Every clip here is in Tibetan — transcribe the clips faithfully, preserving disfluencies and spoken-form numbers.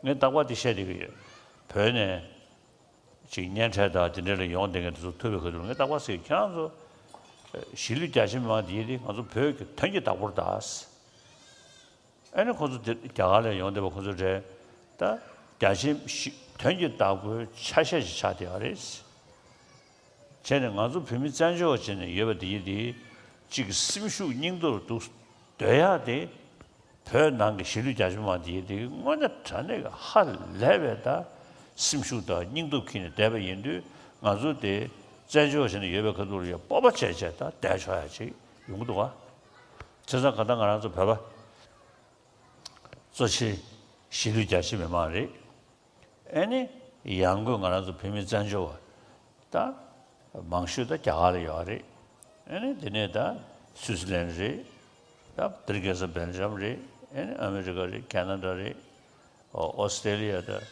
ངས་རྟག་པར་དེ་བཤད་བསྡད་ཀྱི་ཡོད། བོད་ནས་ཅིག་གཉེན་འཕྲད་དང་དེ་འདྲ་ལ་ཡོང་བསྡད་མཁན་དེ་ཚོ་ཐུག་པའི་ཁ་ཐུག་ངས་རྟག་པར་ཟེར། ཁྱེད་རང་ཚོ་གཞིས་ལུས་རྒྱ་ཆེ་མི་མང་དེ་ཡིན་དེ་ང་ཚོ་བོད་ཀྱི་དོན་གྱི་བདག་པོ་རེད་ད། ཨ་ནི་ཁོ་ཚོ་དེ་རྒྱ་གར་ལ་ཡོང་བསྡད་པ་ཁོ་ཚོ་རེད་ད། རྒྱ་ཆེ་ཞི་དོན་གྱི་བདག་པོའི་ཆ་ཤས་ཤིག་ཆགས་བསྡད་ཡོད་རེད། བྱས་ནས་ང་ཚོ་བོད་མི་བཙན་བྱོལ་བ་བྱས་ནས་ཡོད་པ་དེ་ཡིན་དེ་གཅིག་གི་སེམས་ཤུགས་སྙིང་སྟོབས་འདུག་སྡོད་ཡག་དེ། བོད་ནང་གི་གཞིས་ལུས་རྒྱ་ཆེ་མི་མང་དེ་ཡིན་དེ་དངོས་གནས་དྲང་གནས་ཀྱི་ཧ་ལས་པའི་ད་སེམས་ཤུགས་དང་སྙིང་སྟོབས་ཁྱེར་ནས་བསྡད་པ་ཡིན་དུས་ང་ཚོ་དེ་བཙན་བྱོལ་བ་བྱས་ནས་ཡོད་པའི་ཁ་ཐུག་ལ་ཡང་སྤོབས་པ་བྱས་བྱས་ད་བསྡད་ཆོག་ཡག་ཅིག་ཡོང་གི་འདུག་ག། བྱས་ཙང་གང་ལྟར་ང་རང་ཚོ་བོད་པ་གཙོ་ཆེ་གཞིས་ལུས་རྒྱ་ཆེ་མི་མང་རེད། ཨེ་ནི་ཡང་སྒོས་ང་རང་ཚོ་བོད་མི་བཙན་བྱོལ་བ་ད་མང་ཤོས་ད་རྒྱ་གར་ལ་ཡོད་རེད། ཨེ་ནི་དེ་ནས་ད་སུད་སི་ལན་རེད། ད་དེ་རིང་ཁ་སང་སྦེལ་ཇམ་རེད། ཨེ་ནི་ཨ་མི་རི་ཀ་རེད། ཁེ་ན་ཌ་རེད། ཨོ་ཨོ་སི་ཏྲེ་ལི་ཡ་ད་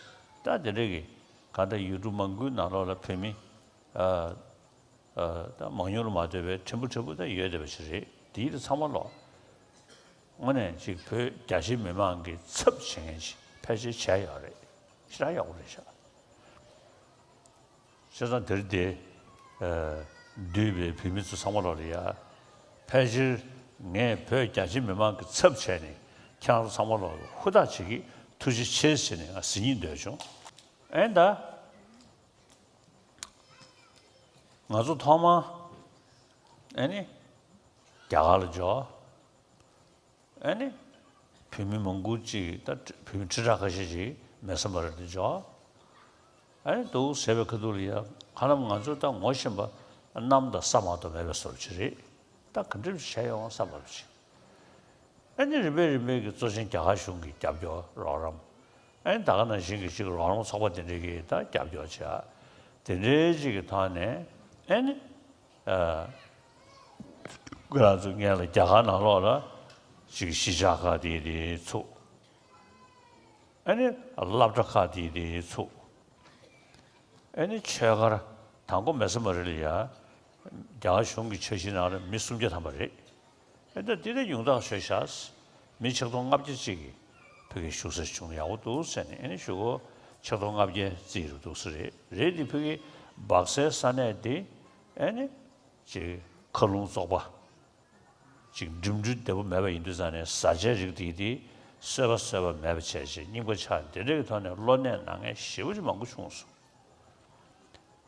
ད་དེ་འདྲ་གི་གང་ལྟར་ཡུལ་གྲུ་མང་པོའི་ནང་ལོགས་ལ་བོད་མི་ཨ། ཨ། ད་མང་ཉུང་ལ་མ་ལྟོས་པའི་ཕྲན་བུ་ཕྲན་བུ་ད་ཡོད་བསྡད་པ་ཞིག་རེད། དེ་ཡིན་དུས་ཚང་མ་ལོག་དངོས་གནས་ཅིག་བོད་རྒྱ་ཆེའི་མི་མང་གི་ཚབ་བྱེད་མཁན་ཞིག་ཕལ་ཆེར་བྱས་ཡོད་རེད། ཞེ་དྲག་ཡག་པོ་རེད་ཤག། བྱས་ཙང་དེ་རིང་འདིར་འདུས་པའི་བོད་མི་ཚོ་ཚང་མ་ལོག་ལ་ཡ། ཕལ་ཆེར་ངས་བོད་རྒྱ་ཆེའི་མི་མང་གི་ཚབ་བྱས་ནས་ཁྱེད་རང་ཚོ་ཚང་མ་ལོག་ལ་ཧུར་ཐག་བྱེད་ཀྱི། ཐུགས་རྗེ་ཆེ་ཟེར་ནས་ང་ཟེར་སྙིང་འདོད་བྱུང་། ཨེ་ད། ང་ཚོ་ཐོག་མར་ཨེ་ནི་རྒྱ་གར་ལ་འབྱོར། ཨེ་ནི་བོད་མི་མང་པོ་ཅིག་ད་བོད་མི་ཁྲི་ཕྲག་ཁ་ཤས་ཅིག་མེ་ས་མར་དུ་འབྱོར། ཨེ་ནི་འདུག་ཟེར་བའི་ཁ་ཐུག་ལ་ཡ་ཧ་ལམ་ང་ཚོ་ད་ངོ་ཤེས་པ་གནམ་དང་ས་མ་གཏོགས་མེད་པའི་བཟོ་འདྲ་ཅིག་རེད། ད་ག་འདྲ་བྱས་ཡོང་ས་མ་རེད་ཅིག། ཨ་ནི་རིམ་པས་རིམ་པས་ཀྱི་གཙོ་ཆེན་རྒྱ་གར་གཞུང་གི་རྒྱབ་སྐྱོར་རོགས་རམ། ཨ་ནི་ད་ག་ནང་བཞིན་གྱི་ཅིག་རོགས་རམ་ཚོགས་པ་དེ་འདྲས་ཀྱིས་ད་རྒྱབ་སྐྱོར་བྱས། དེ་འདྲའི་ཅིག་གི་ཐོག་ནས་ཨ་ནི། ཨ། ང་རང་ཚོ་སྔོན་ལ་རྒྱ་གར་ནང་ལོགས་ལ་ཅིག་གཞིས་ཆགས་ཁག་དེ་དེ་ཚུགས། ཨ་ནི་སློབ་གྲྭ་ཁག་དེ་དེ་ཚུགས། ཨ་ནི་ཆོས་སྒར་དང་པོ་མེ་ས་མ་རི་ལ་ཡ། རྒྱ་གར་གཞུང་གི་འཆར་གཞིའི་ནང་ལ་མི་སུམ་བརྒྱ་ཐམ་པ་རེད། ཨ་ནི་ད་འདི་ད་ཡོངས་བསྒྲགས་བྱས་ཤག། མི་ཆིག་སྟོང་ལྔ་བརྒྱ་ཅིག་གིས་ཕ་གིར་བཞུགས་ས་བྱུང་ན་ཡག་པོ་འདུག་ཟེར་ནས། ཨ་ནི་ཞུ་སྒོ་ཆིག་སྟོང་ལྔ་བརྒྱ་རྩིས་རུ་འདུག་ས་རེད། རེད་དེ་ཕ་གིར་སྦག་སའི་ས་གནས་དེ་ཨ་ནི་ཅིག་མཁའ་རླུང་བཙོག་པ། ཅིག་འགྲིམ་འགྲུལ་བདེ་པོ་མེད་པ་ཡིན་དུས་ཙང་ནས་བཟའ་བཅའི་རིགས་དེ་དེ་གསོད་པ་གསོད་པ་མེད་པ་བྱས་བྱས་རྙིང་པ་ཆགས། དེ་འདྲ་གི་ཐོག་ནས་གློ་ནད་ན་མཁན་ཞེ་པོ་ཅིག་མང་པོ་བྱུང་སོང་།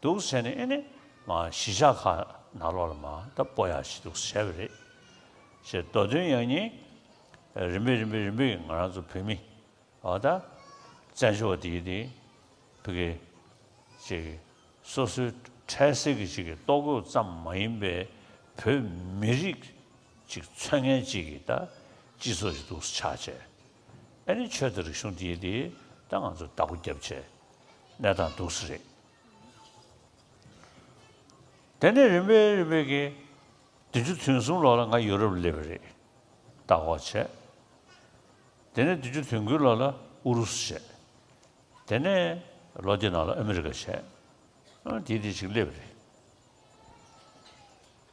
འདུག་ཟེར་ནས་ཨེ་ནི་མ་གཞིས་ཆགས་ཁག་ནང་ལོགས་ལ་མ་ད་སྤོ་ཡག་ཞིག་འདུག་བྱས་པ་རེད། ཞེས་མདོ་དོན་ཡང་སྙིང་རིམ་པས་རིམ་པས་རིམ་པས་ང་རང་ཚོ་བོད་མི། འོ་ད། བཙན་བྱོལ་བ་དེ་ཡིན་དེ། ཕ་གི། ཅིག། སོ་སོའི་འཕྲལ་སེལ་གྱི་ཅིག་གི་ལྟོ་གོས་ཙམ་མ་ཡིན་པའི་བོད་མི་རིགས་ཅིག་མཚོན་མཁན་ཅིག་གི་ད་སྤྱི་ཚོགས་ཅིག་འདུག་སེ་ཆགས་བྱས། ཨ་ནི་ཆོས་དང་རིག་གཞུང་དེ་ཡིན་དེ་ད་ང་ཚོ་བདག་པོ་རྒྱབ་བྱས་གནས་སྟངས་འདུག་སེ་རེད། དེ་ནས་རིམ་པས་རིམ་པས་ཀྱི་བདུན་ཅུ་དོན་གསུམ་ལོ་ལ་ང་ཡུ་རོབ་སླེབས་པ་རེད། ལྟ་སྐོར་བྱས། དེ་ནས་བདུན་ཅུ་དོན་དགུའི་ལོ་ལ་ཨུ་རུ་སུ་བྱས། དེ་ནས་ལོ་དེ་ནང་ལ་ཨ་མི་རི་ཀ་བྱས། ཨ། དེ་དེ་ཅིག་སླེབས་པ་རེད།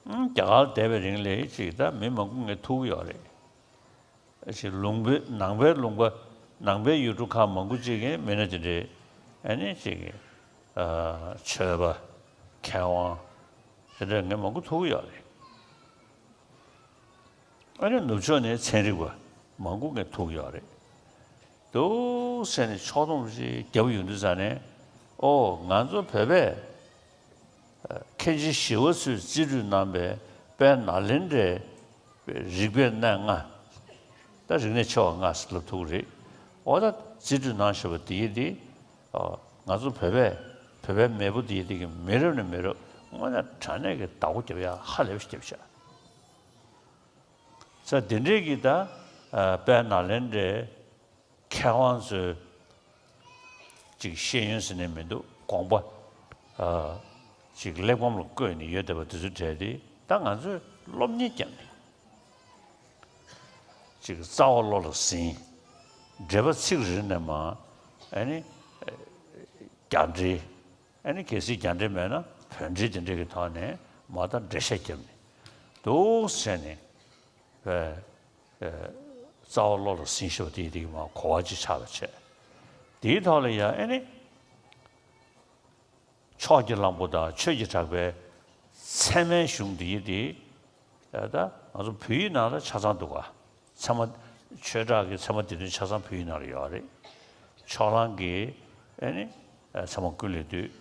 ཨ། རྒྱ་གར་བསྡད་པའི་རིང་ལ་ཅིག་ད་མི་མང་པོ་ངས་ཐུག་གི་ཡོད་རེད། ཅིག་ལུང་པའི་ནང་པའི་ལུང་པ། ནང་པའི་ཡུལ་གྲུ་ཁག་མང་པོ་ཅིག་གི་མི་སྣ་དེ་འདྲའི་ཨ་ནི་ཅིག་གི། ཨ། ཆོས་པ། མཁས་དབང་། དེ་འདྲ་ངས་མང་པོ་ཐུག་གི་ཡོད་རེད། ཨ་ནི་ནུབ་ཕྱོགས་ནས་ཚན་རིག་པ་མང་པོ་ངས་ཐུག་གི་ཡོད་རེད། འདུག་ཟེར་ནས་ཕྱོགས་བསྡོམས་ཅིག་རྒྱབ་ཡོང་དུས་ཙང་ནས། ཨོ། ང་ཚོ་བོད་པས། མཁན་ཆེན་ཞི་བ་འཚོས་རྩིས་སྤྲོད་གནང་པའི་དཔལ་ནཱ་ལེནྡྲའི་རིག་པའི་གནས་ལྔ། ད་རིག་གནས་ཆེ་བ་ལྔ་ཟེར་ལབ་ཐུབ་ཀྱི་རེད། འོ་ད་རྩིས་སྤྲོད་གནང་བཞག་པ་དེ་ཡིན་དེ། ཨ། ང་ཚོ་བོད་པས། བོད་པའི་མེས་པོ་དེ་ཡིན་དེ་གི་མི་རབས་ནས་མི་རབས་དངོས་གནས་དྲང་གནས་ཀྱི་བདག་པོ་རྒྱབ་ཡག་ཧ་ལས་པ་ཞིག་རྒྱབ་བཞག། ས་དེ་འདྲས་ཀྱི་ད། ཨ། དཔལ་ནཱ་ལེནྡྲའི་མཁས་དབང་ཚོའི་ཅིག་ཤེས་ཡོན་ཟེར་ནས་མི་འདུག། དགོངས་པ། ཨ། ཅིག་གླེགས་བམ་ལ་བཀོད་ནས་ཡོད་བསྡད་པ་དེ་ཚོའི་གྲས་དེ་ད་ང་ཚོས་སློབ་གཉེར་བརྒྱབ་ནས། ཅིག་རྩ་བ་བློ་ལ་ཟིན། འགྲེལ་པ་ཚིག་རེ་རེ་ནས་མར། ཨ་ནི། རྒྱ་འགྲེལ། ཨ་ནི་གལ་སྲིད་རྒྱ་འགྲེལ་མེད་ན་བོད་འགྲེལ་དེ་འདྲ་གི་ཐོག་ནས་མར་ད་འགྲེལ་བཤད་བརྒྱབ་ནས་འདུག་ཟེར་ནས། ཨ། རྩ་བ་བློ་ལ་ཟིན་ཤོག་དེ་དེ་གི་མར་གོ་བ་ཅིག་ཆགས་པ་བྱས། དེའི་ཐོག་ལ་ཡང་ཨེ་ནི། ཕྱོགས་ཀྱི་གླང་པོ་དང་ཆོས་ཀྱི་གྲགས་པའི་ཚད་མའི་གཞུང་འདི་ཡི་དེ། ད་ང་ཚོ་བོད་ཡིག་ནང་ལ་ཆ་ཚང་འདུག་ག་ཚད་མ། ཆོས་གྲགས་ཀྱི་ཚད་མ་སྡེ་བདུན་ཆ་ཚང་བོད་ཡིག་ནང་ལ་ཡོད་རེད། ཕྱོགས་གླང་གི་ཨེ་ནི། ཚད་མ་ཀུན་ལས་བཏུས།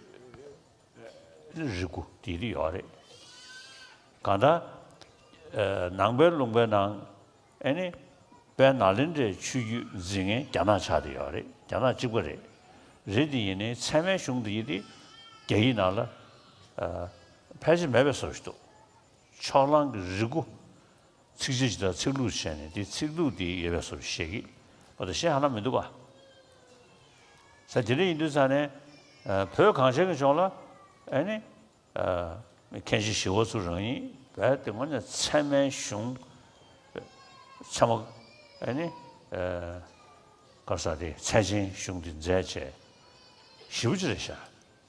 རིགས་དགུ་དེ་དེ་ཡོད་རེད། གང་ལྟར། ནང་པའི་ལུང་པའི་ནང་ཨེ་ནི། དཔལ་ནཱ་ལེནྡྲའི་ཆོས་བརྒྱུད་འཛིན་མཁན་རྒྱ་ནག་ཆགས་བསྡད་ཡོད་རེད། རྒྱ་ནག་གཅིག་པ་རེད། རེད་དེ་ཡིན་ནའི་ཚད་མའི་གཞུང་དེ་ཡི་དེ་རྒྱ་ཡིག་ནང་ལ་ཕལ་ཆེར་མེད་པའི་བཟོ་ཞིག་འདུག་ཕྱོགས་གླང་གི་རིགས་དགུ། ཚིགས་བཅད་ཅིག་དང་ཚིག་ལྷུག་བྱས་ནས་དེ་ཚིག་ལྷུག་དེ་ཡོད་པའི་བཟོ་ཞིག་བཤད་ཀྱི། འོ་ད་གཞན་ཧ་ལམ་མི་འདུག་ག་ས་དེ་འདྲ་ཡིན་དུས་ཙང་ནས། བོད་གངས་ཅན་གྱི་ལྗོངས་ལ་ཨེ་ནི། མཁན་ཆེན་ཞི་བ་འཚོ་རང་ཉིད་བས་དེ་སྔོན་ནས་ཚད་མའི་གཞུང་། ཚད་མ། ཨེ་ནི། ག་རེ་ཟེར་དེ་ཚད་ཆེན་གཞུང་དེ་མཛད་བྱས། ཞེ་པོ་ཅིག་རེད་ཤག་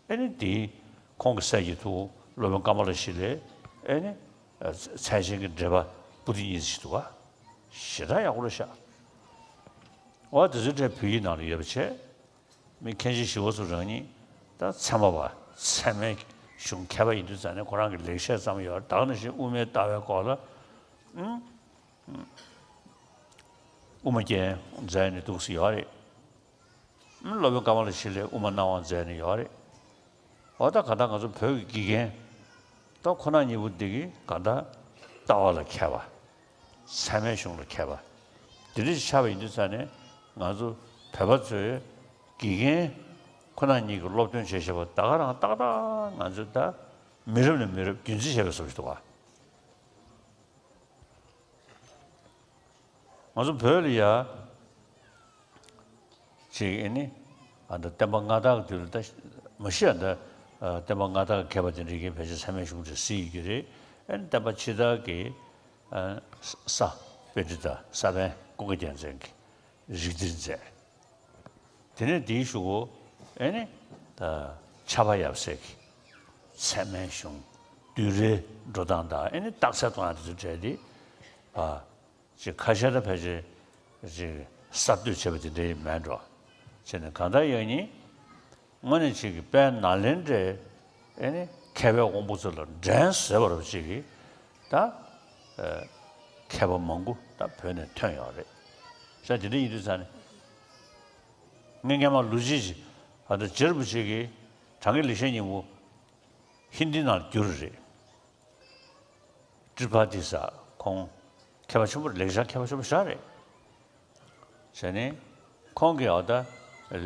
ཨེ་ནི་དེ་ཁོང་གི་སྲས་ཀྱི་ཐུ་བོ་སློབ་དཔོན་ཀ་མ་ལ་ཤཱི་ལས་ཨེ་ནི། ཚད་ཆེན་གྱི་འགྲེལ་པ་པོ་ཏི་གཉིས་ཤིག་འདུག་ག་ཞེ་དྲག་ཡག་པོ་རེད་ཤག་འོ་དེ་ཚོའི་གྲས་བོད་ཡིག་ནང་ལ་ཡོད་པ་བྱས། མི་མཁན་ཆེན་ཞི་བ་འཚོ་རང་ཉིད་ད་ཚད་མ་པ་ཚད་མའི་གཞུང་མཁས་པ་ཡིན་དུས་ཙང་ནས་ཁོ་རང་གི་ལེགས་བཤད་ཙམ་ཡོད་རེད། ད་ག་ནང་བཞིན་དབུ་མའི་ལྟ་བའི་སྐོར་ལ་ཨུམ། དབུ་མ་རྒྱན་མཛད་ནས་འདུག་སེ་ཡོད་རེད། ཨུམ། སློབ་དཔོན་ཀ་མ་ལ་ཤཱི་ལས་དབུ་མ་སྣང་བ་མཛད་ནས་ཡོད་རེད། འོ་ད་ག་ད་ང་ཚོ་བོད་ཀྱི་དགེ་རྒན་ད་ཁོ་ན་གཉིས་པོ་འདི་གི་ག་ད་ལྟ་བ་ལ་མཁས་པ། ཚད་མའི་གཞུང་ལ་མཁས་པ། འདི་འདྲ་ཞིག་ཆགས་པ་ཡིན་དུས་ཙང་ནས་ང་ཚོ་བོད་པ་ཚོས་དགེ་རྒན་ཁོ་ན་གཉིས་ཀྱི་སློབ་སྟོན་བྱེད་བྱེད་པ་ད་ག་རང་ཏག་ཏག་ང་ཚོས་ད་མི་རབས་ནས་མི་རབས་རྒྱུན་འཛིན་བྱས་པའི་བཟོ་ཞིག་འདུག་ག་ང་ཚོ་བོད་ལ་ཡ། ཅིག་ཨེ་ནི། ཨ་ད་བསྟན་པ་སྔ་དར་གྱི་དུས་ལ་ད་མ་གཞི་ཨ་ད་བསྟན་པ་སྔ་དར་གྱི་མཁས་པ་དེ་འདྲ་གིས་ཕལ་ཆེར་ཚད་མའི་གཞུང་དེ་གཟིགས་ཡོད་ཀྱི་རེད། ཨེ་ནི་བསྟན་པ་ཕྱི་དར་གྱི་ས་པཎྜི་ཏ་ས་པཎ་ཀུན་དགའ་རྒྱལ་མཚན་གྱིས་རིགས་གཏེར་མཛད། དེ་ནས་དེའི་གཞུག་གུ་ཨེ་ནི། ད་ཕྱྭ་པ་ཡབ་སྲས་ཀྱིས་ཚད་མའི་གཞུང་བསྡུས་རའི་འགྲོ་སྟངས་དང་ཨེ་ནི་རྟགས་གསལ་གཏོང་ཡག་དེ་ཚོ་བྲལ་ཏེ། ཨ། ཅིག་ཁ་ཤས་ད་ཕལ་ཆེར་ཅིག་གསར་གཏོད་བྱས་པ་དེ་འདྲ་ཡིན་མེད་འགྲོ། བྱས་ནས་གང་ལྟར་ཡང་ནི་དངོས་གནས་ཅིག་གི་དཔལ་ནཱ་ལེནྡྲའི་ཨེ་ནི་མཁས་པའི་དབང་པོ་ཚོ་ལ་འགྲན་བཟོད་པ་རུ་ཅིག་གི་ད་མཁས་པ་མང་པོ་ད་བོད་ནས་ཐོན་ཡོད་རེད། བྱས་དེ་འདྲ་ཡིན་དུས་ཙང་ནས་ངས་སྔན་མ་ལོ་གཅིག་ཅིག་ཨ་ད་རྗེ་རིན་པོ་ཆེ་གིས་གྲངས་ཀའི་ལེགས་བཤད་སྙིང་པོ་ཧིན་དི་ནང་བསྒྱུར་རེད། ཏྲི་པ་ཏི་ས་ཁོང་མཁས་པ་ཆེན་པོ་རེད། ལེགས་བྱང་མཁས་པ་ཆེན་པོ་ཞིག་རེད། བྱས་ནས་ཁོང་གིས་ཨ་ད་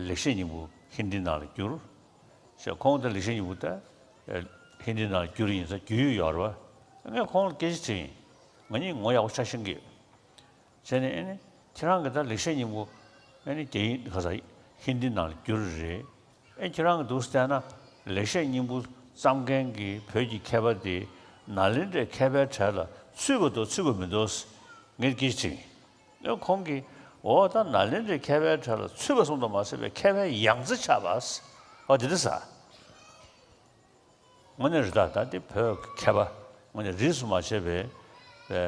ལེགས་བཤད་སྙིང་པོ་ཧིན་དི་ནང་ལ་བསྒྱུར། བྱས་ཁོང་ད་ལེགས་བཤད་སྙིང་པོ་ད་ཧིན་དི་ནང་ལ་བསྒྱུར་ཡིན་ཙང་རྒྱུས་ཡོད་ཡོད་རེད་པ། ངས་ཁོང་ལ་སྐད་ཆ་དྲིས་ཡིན། ང་གཉིས་ངོ་ཡག་པོ་ཆ་ཤེས་ཀྱི་ཡོད། བྱས་ནས་ཨེ་ནི་ཁྱེད་རང་གིས་ད་ལེགས་བཤད་སྙིང་པོ་ཨེ་ནི་རྒྱ་ཡིག་ག་ས་ཧིན་དི་ནང་ལ་བསྒྱུར་རེད། ཨེ་ཁྱེད་རང་གིས་འདུག་སེ་བལྟས་ན་ལེགས་བཤད་སྙིང་པོ་བརྩམས་མཁན་གྱི་བོད་ཀྱི་མཁས་པ་དེ་ནཱ་ལེནྡྲའི་མཁས་པའི་གྲས་ལ་ཚུད་པ་འདུག་ཚུད་པ་མི་འདུག་ངས་སྐད་ཆ་དྲིས། ཨེ་ཁོང་གིས་འོ་ད་ནཱ་ལེནྡྲའི་མཁས་པའི་གྲས་ལ་ཚུད་པ་ཙམ་དུ་མ་ཟད་པའི་མཁས་པའི་ཡང་རྩེ་ཆགས་པ། འོ་དེ་འདྲ་ས། དངོས་གནས་རེད། ད་ད་འདི་བོད་ཀྱི་མཁས་པ་དངོས་གནས་རིས་སུ་མ་ཆད་པའི་པའི་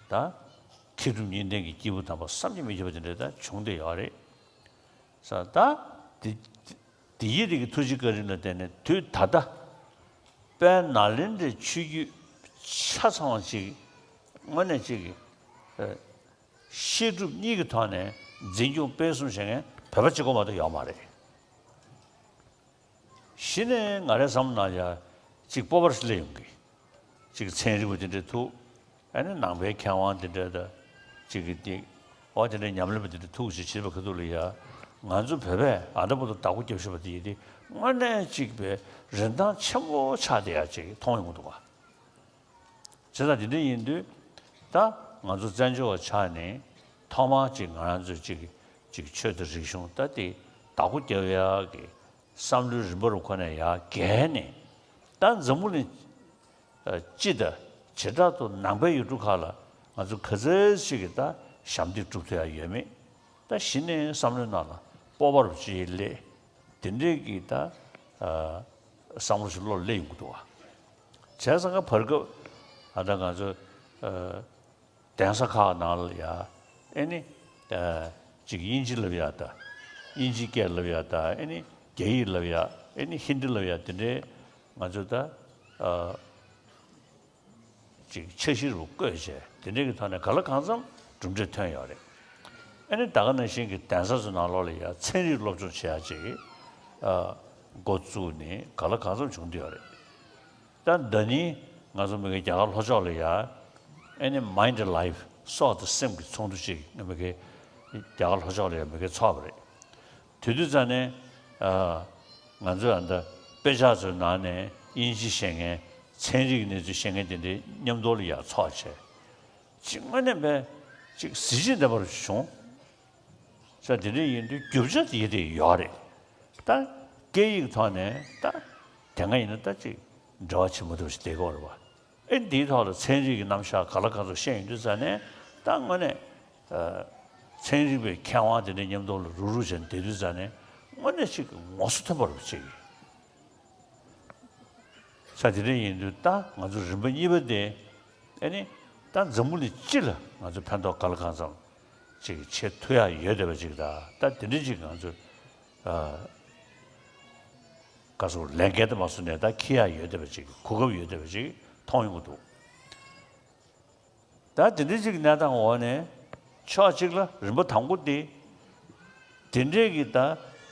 ད་མཁས་གྲུབ་གཉིས་ལྡན་གྱི་སྐྱེས་བུ་དམ་པ་བསམ་གྱིས་མི་ཁྱབ་པ་དེ་འདྲ་ད་བྱུང་བསྡད་ཡོད་རེད། ས་ད་འདི་འདི་ཡི་རིགས་ཀྱི་ཐུགས་རྗེ་བཀའ་དྲིན་ལ་བརྟེན་ནས་དུས་ད་ལྟ་དཔལ་ནཱ་ལེནྡྲའི་ཆོས་བརྒྱུད་ཆ་ཚང་བ་ཅིག་དངོས་གནས་ཅིག་གི་བཤད་སྒྲུབ་གཉིས་ཀྱི་ཐོག་ནས་འཛིན་སྐྱོང་སྤེལ་གསུམ་བྱེད་མཁན་བོད་པ་གཅིག་པོ་མ་གཏོགས་ཡོད་མ་རེད། གཞི་ནས་ང་རའི་བསམ་ན་ཡ་གཅིག་སྤོབས་པ་རེ་སླེབས་ཡོང་གི། གཅིག་ཚན་རིག་པ་དེ་འདྲས་ཐུག་ཨ་ནི་ནང་པའི་མཁས་དབང་དེ་འདྲས་ད་གཅིག་གི་སྟེང་འོ་དེ་འདྲས་ཉམས་ལེན་པ་དེ་འདྲས་ཐུག་ཅིག་བྱེད་པ་ཁ་ཐུག་ལ་ཡ་ང་ཚོ་བོད་པས་ཨ་ད་བར་དུ་བདག་པོ་རྒྱབ་བཞིན་པ་དེ་ཡིན་ཏེ་དངོས་གནས་གཅིག་པའི་རིན་ཐང་ཆེན་པོ་ཆགས་བསྡད་ཡ་ཅིག་མཐོང་ཡོང་གི་འདུག་ག་བྱས་ཙང་དེ་འདྲ་ཡིན་དུས་ད་ང་ཚོ་བཙན་བྱོལ་བ་ཆགས་ནས་ཐོག་མར་ཅིག་ང་རང་ཚོས་ཅིག་ཅིག་ཆོས་དང་རིག་གཞུང་ད་དེ་བདག་པོ་རྒྱབ་ཡག་གི་བསམ་བློའི་རིམ་པ་རུ་ཁོ་ནས་ཡར་བརྒལ་ནས་ད་འཛམ་བུ་གླིང་སྤྱི་དང་བྱེ་བྲག་ཏུ་ནང་པའི་ཡུལ་གྲུ་ཁག་ལ་ང་ཚོ་ག་ཚོད་ཅིག་གི་ད་ཞབས་འདེགས་སྒྲུབ་ཐུབ་ཡག་ཡོད་མེད་ད་གཞི་ནས་བསམ་བློའི་ནང་ལ་སྤོབས་པ་རུ་ཅིག་སླེབས། དེ་འདྲས་ཀྱི་ད་བསམ་བློ་ཞིག་བློ་ལ་སླེབས་ཡོང་གི་འདུག་བ། བྱས་ཙང་ཁ་བར་སྐབས་ཨ་ད་ང་ཚོ་གདན་ས་ཁག་ནང་ལ་ཡ་ཨེ་ནི་ཅིག་དབྱིན་ཇི་ལབ་ཡ་ད་ དབྱིན་ཇི་སྐད་ལབ་ཡ་དང་ཨེ་ནི་རྒྱ་ཡིག་ལབ་ཡ་ཨེ་ནི་ཧིན་དི་ལབ་ཡ་དེ་འདྲའི་ང་ཚོས་ད་ཨ་ཅིག་འཆར་གཞི་རུ་བཀོད་བྱས་དེ་འདྲའི་གི་ཐོག་ནས་ག་ལ་གང་འཚམ་གྲུབ་འབྲས་ཐོན་ཡོད་རེད། ཨེ་ནི་ད་ག་ནང་བཞིན་གྱི་གདན་ས་ཚོའི་ནང་ལོགས་ལ་ཡ་ཚན་རིག་སློབ་སྦྱོང་བྱེད་ཡ་ཅིག་ཨ་འགོ་བཙུགས་ནས་ག་ལ་གང་འཚམ་བྱུང་བསྡད་ཡོད་རེད། ད་ཟླ་ཉིན་ང་ཚོ་མི་གི་རྒྱ་གར་ལྷོ་ཕྱོགས་ལ་ཡ་ཨེ་ནི་Mind Life སྲོག་དང་སེམས་ཀྱི་ཚོགས་འདུ་ཅིག་ང་མི་གི་རྒྱ་གར་ལྷོ་ཕྱོགས་ལ་ཡ་མི་གི་ཚོགས་པ་རེད། དེ་དུས་ཙང་ནས་ཨ་ང་ཚོས་ཨ་ད་དཔེ་ཆ་ཚོའི་ནང་ནས་དབྱིན་ཇི་ཤེས་མཁན་ཚན་རིག་གནས་ཚུལ་ཤེས་མཁན་དེ་འདྲའི་མཉམ་དུ་ལ་ཡ་ཚོགས་བྱས། ཅིག་དངོས་གནས་པའི་ཅིག་གཟི་བརྗིད་ལྡན་པ་རུ་བྱུང་། ས་དེ་འདྲ་ཡིན་དུས་རྒྱུ་ཆ་དེ་དེ་ཡོད་རེད། ད་སྐད་ཡིག་ཐོག་ནས་ད་དེ་སྔ་ཡིན་ན་ད་ཅིག་འབྲེལ་བ་ཆེན་པོ་འདུག་ཞིག་བསྡད་ཀྱི་ཡོད་རེད་བ། ཨེ་འདིའི་ཐོག་ལ་ཚན་རིག་གི་རྣམ་གཞག་ག་ལ་ག་ཚོད་བཤད་ཡོང་དུས་ཙང་ནས་ད་དངོས་གནས་ཚན་རིག་པའི་མཁས་དབང་དེ་འདྲ་མཉམ་དུ་ལ་རུག་རུག་བྱས་ནས་བསྡད་དུས་ཙང་ནས་དངོས་གནས་ཅིག་ངོ་སོ་ཐོན་པ་རུ་ཅིག་ས་དེ་འདྲ་ཡིན་དུས་ད་ང་ཚོ་རིམ་པ་གཉིས་པ་དེ་ཨེ་ནི་ད་འཛམ་བུ་གླིང་སྤྱི་ལ་ང་ཚོ་ཕན་ཐོགས་ག་ལ་གང་འཚམ་ཅིག་བྱེད་ཐུབ་ཡ་ཡོད་བསྡད་པ་ཅིག་ད་ད་དེ་འདྲ་ཅིག་ང་ཚོ་ཨ་ག་སོ་ལས་འགན་དུ་མ་སོང་ནས་ད་འཁྱེར་ཡ་ཡོད་བསྡད་པ་ཅིག་གོ་སྐབས་ཡོད་བསྡད་པ་ཅིག་མཐོང་ཡོང་གི་འདུག་ད་དེ་འདྲ་ཅིག་གནས་སྟངས་འོག་ནས་ཕྱོགས་གཅིག་ལ་རིམ་པ་དང་པོ་དེ་དེ་འདྲའི་གི་ད་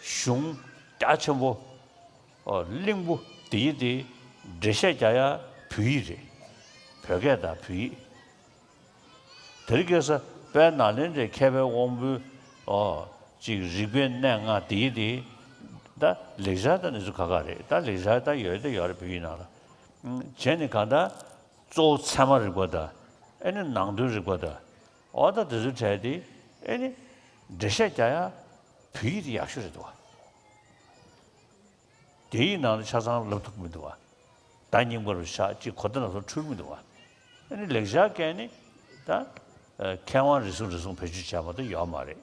གཞུང་རྒྱ་ཆེན་པོ་ཨོ་གླིང་བུ་དེ་ཡི་དེ་འགྲེལ་བཤད་རྒྱག་ཡ་བོད་ཡིག་རེད། བོད་སྐད་དང་བོད་ཡིག་དེར་སྐྱེས་ས་དཔལ་ནཱ་ལེནྡྲའི་མཁས་པའི་དབང་པོའི་ཨོ་ཅིག་རིག་པའི་གནས་ལྔ་དེ་ཡི་དེ་ད་ལེགས་སྦྱར་དང་གནས་ཚུལ་ཁག་ཁག་རེད། ད་ལེགས་སྦྱར་ད་ཡོད་དེ་ཡོད་རེད་བོད་ཡིག་ནང་ལ། བྱས་ནས་གང་ལྟར་གཙོ་བོ་ཚད་མ་རིག་པ་དང་ཨེ་ནི་ནང་དོན་རིག་པ་དང་ཨོ་ད་དེ་ཚོའི་གྲས་དེ་ཨེ་ནི་འགྲེལ་བཤད་རྒྱག་ཡ་བོད་ཡིག་དེ་ཡག་ཤོས་རེད་འདུག་བ། རྒྱ་ཡིག་ནང་ལ་ཆ་ཚང་ལབ་ཐུབ་ཀྱི་མི་འདུག་བ། ད་རྙིང་པ་རུ་ཆགས་ཅིག་གོ་བརྡ་ལ་སོགས་འཕྲོད་མི་འདུག་བ། ཨེ་ནི་ལེགས་སྦྱར་སྐད་ནི་ད་མཁས་དབང་རེ་ཟུང་རེ་ཟུང་བེད་སྤྱོད་བྱས་མ་གཏོགས་ཡོད་མ་རེད།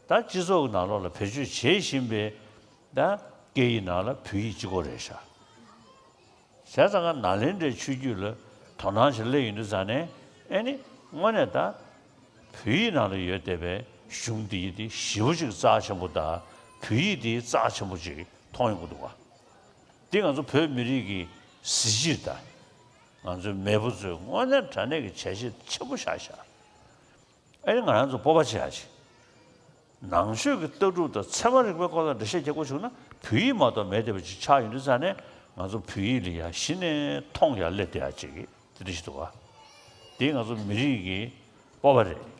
ད་སྤྱི་ཚོགས་ཀྱི་ནང་ལོགས་ལ་བེད་སྤྱོད་བྱེད་བཞིན་པའི་ད་སྐད་ཡིག་ནང་ལ་བོད་ཡིག་གཅིག་པོ་རེད་ཤག་བྱས་ཙང་ང་ནཱ་ལེནྡྲའི་ཆོས་བརྒྱུད་ལ་དོ་སྣང་ཞིག་སླེབས་ཡོང་དུས་ཙང་ནས་ཨེ་ནི་དངོས་གནས་ད་བོད་ཡིག་ནང་ལ་ཡོད་བསྡད་པའི་གཞུང་འདི་ཡིན་ཏེ་ཞེ་པོ་ཅིག་རྩ་ཆེན་པོ་དང་བོད་ཡིག་འདི་རྩ་ཆེན་པོ་ཅིག་མཐོང་ཡོང་གི་འདུག་བ། འདི་ང་ཚོ་བོད་མི་རིགས་ཀྱི་གཟི་བརྗིད་དང་ང་ཚོའི་མེས་པོ་ཚོའི་དངོས་གནས་དྲང་གནས་ཀྱི་བྱས་རྗེས་ཆེན་པོ་བཞག་ཤག་ཨེ་ནི་ང་རང་ཚོ་སྤོབས་པ་བྱེད་ཡ་ཅིག་ནང་ཆོས་ཀྱི་ལྟ་གྲུབ་དང་ཚད་མ་རིག་པའི་སྐོར་ལ་འགྲེལ་བཤད་རྒྱག་དགོས་བྱུང་ན་བོད་ཡིག་མ་གཏོགས་མེད་བསྡད་པ་ཅིག་ཆགས་ཡོང་དུས་ཙང་ནས་ང་ཚོ་བོད་ཡིག་ལ་ཡ་གཞི་ནས་མཐོང་ཡ་སླེབས་བསྡད་ཡ་ཅིག་དེ་འདྲ་ཞིག་འདུག་བ། དེ་ང་ཚོ་མི་རིགས་ཀྱི་སྤོབས་པ་རེད།